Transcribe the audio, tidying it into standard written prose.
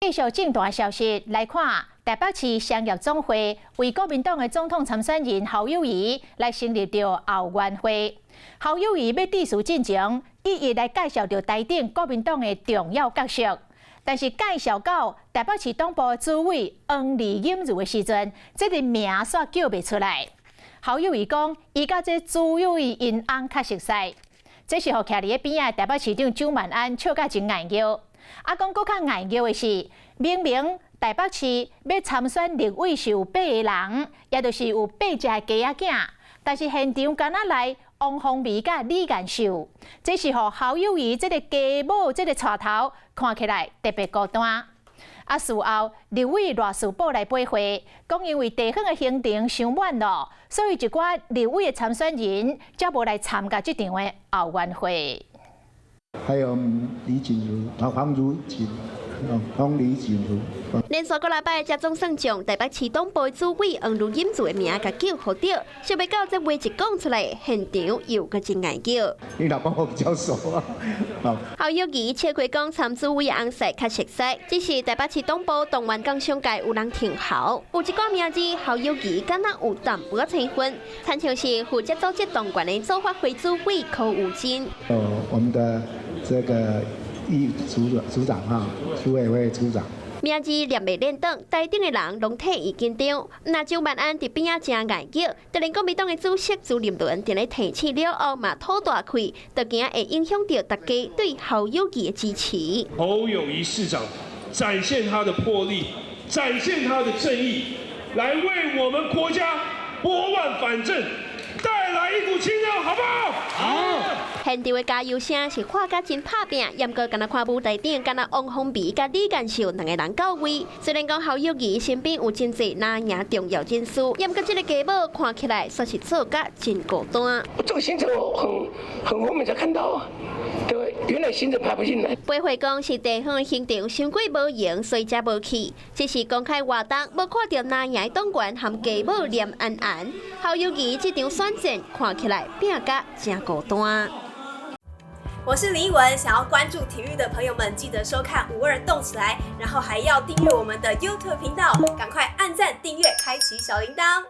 繼續政壇消息來看，台北市商業總會為國民黨的總統參選人侯友宜來成立著後援會。侯友宜欲致辭進前，一一來介紹著台頂國民黨的重要角色。但是介紹到台北市黨部主委黃李錦如的時陣，這个名煞叫袂出來。侯友宜講，伊佮這主委𪜶翁較熟似，這是予徛佇咧邊仔的台北市長蔣萬安笑甲真𠊎挾。啊，講閣較𠊎挾的是，明明台北市欲參選立委是有八个人，也就是有八隻雞仔囝，但是現場敢若來王鴻薇佮李彥秀，這是予侯友宜這个繼母這个帶頭看起來特別孤單。啊，事後立委賴士葆來回會，講因為地方的行程傷滿咯，所以一寡立委的參選人才無來參加這場的後援會。還有李錦如、啊黃如錦、黃李錦如。連續幾禮擺，才總算將台北市黨部主委黃如錦如的名共叫予著，想袂到這話一講出來，現場又閣真𠊎叫。你老公我比較熟啊。侯友宜笑開講參主委翁婿較熟似，只是台北市黨部動員工商界有人挺侯，有一寡名字侯友宜敢若有淡薄仔青分，親像是負責組織動員的組發會主委柯有真。我們的這個議組長組長哈，組委會組長。名字念袂練當，台頂的人攏替伊緊張。若蔣萬安佇邊仔誠𠊎叫，就連國民黨的主席朱立倫佇咧提醒了後嘛吐大氣，就驚會影響著大家對侯友宜的支持。侯友宜市長展現他的魄力，展現他的正義，來為我們國家撥亂反正，帶來一股清流，好不好？好。現場的加油聲是喊甲真拍拚，毋過敢若看舞台頂，敢若王鴻薇佮李彥秀兩个人到位。雖然講侯友宜身邊有真濟藍營重要人士，毋過這个繼母看起來煞是做甲真孤單。這個行程我很後面才看到，對，原來行程排不進來。回會講是地方行程傷過無閒，所以才無去。只是公開活動，無看著藍營黨員和繼母連安安。侯友宜這場選戰看起來變甲真孤單。我是林奕文，想要關注體育的朋友們，記得收看五二動起來，然後還要訂閱我們的 YouTube 頻道，趕快按讚、訂閱、開啟小鈴鐺。